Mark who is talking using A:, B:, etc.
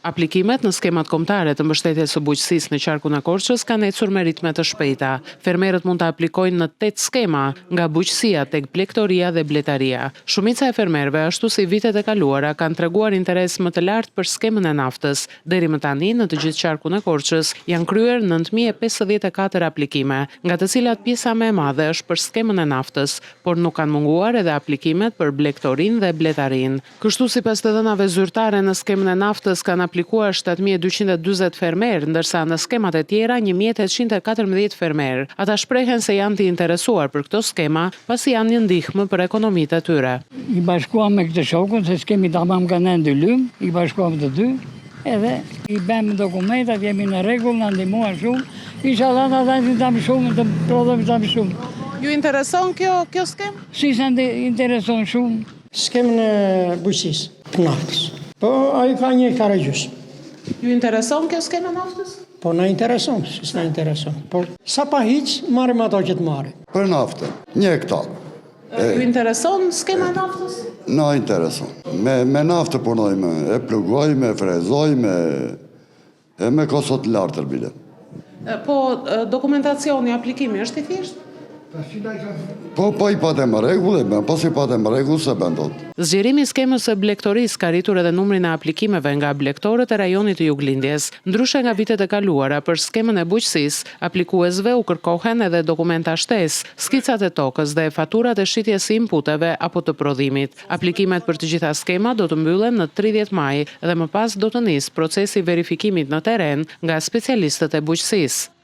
A: Aplikimet në skemat kombëtare të mbështetjes së bujqësisë në qarkun e Korçës kanë ecur me ritme të shpejta. Fermerët mund të aplikojnë në tetë skema, nga bujqësia tek blegtoria dhe bletaria. Shumica e fermerëve, ashtu si vitet e kaluara, kanë treguar interes më të lartë për skemën e naftës. Deri më tani, në të gjithë qarkun e Korçës janë kryer 9054 aplikime, nga të cilat pjesa më e madhe është për skemën e naftës, por nuk kanë munguar edhe aplikimet për blegtorinë dhe bletarinë. Kështu sipas të dhënave zyrtare në skemën e naftës kanë aplikuar 7240 fermerë, ndërsa në skemat e tjera 1814 fermerë. Ata shprehen se janë të interesuar për këto skema, pasi janë një ndihmë për ekonomitë e tyre.
B: I bashkuam me këtë shokun, se s'kemi tamam ka ne dylym, i bashkuam të dy, edhe i bëmë dokumentat, jemi në rregull, na ndihmuan shumë, inshallah na dhajnë ta më shumë, të prodhojmë ta më shumë.
A: Ju intereson kjo, kjo skemë?
B: Si s'na intereson shumë?
C: Skemën e bujqësisë, të naftës. Po, ai ka një hektar e gjysë.
A: Ju intereson kjo skemë e naftës?
C: Po, na intereson, si s'na intereson. Po, sa pa hiç, marrim ato që të marrim.
D: Për naftën, një hektar.
A: Ju intereson skema e naftës?
D: Na intereson. Me, me naftë punojmë, e plugojmë, e frezojmë, e me kosto të lartë bile.
A: Po, dokumentacioni, aplikimi është i thjeshtë?
D: Po, po i patem rregull, e bën, po si patem rregull, se bën dot.
A: Zgjerimi i skemës së blegtorisë ka rritur edhe numrin e aplikimeve nga blegtorët e rajonit të Juglindjes. Ndryshe nga vitet e kaluara, për skemën e bujqësisë, aplikuesve u kërkohen edhe dokumenta shtesë, skicat e tokës dhe faturat e shitjes së inputeve apo të prodhimit. Aplikimet për të gjitha skemat do të mbyllen në 30 maj dhe më pas do të nisë procesi i verifikimit në terren nga specialistët e bujqësisë.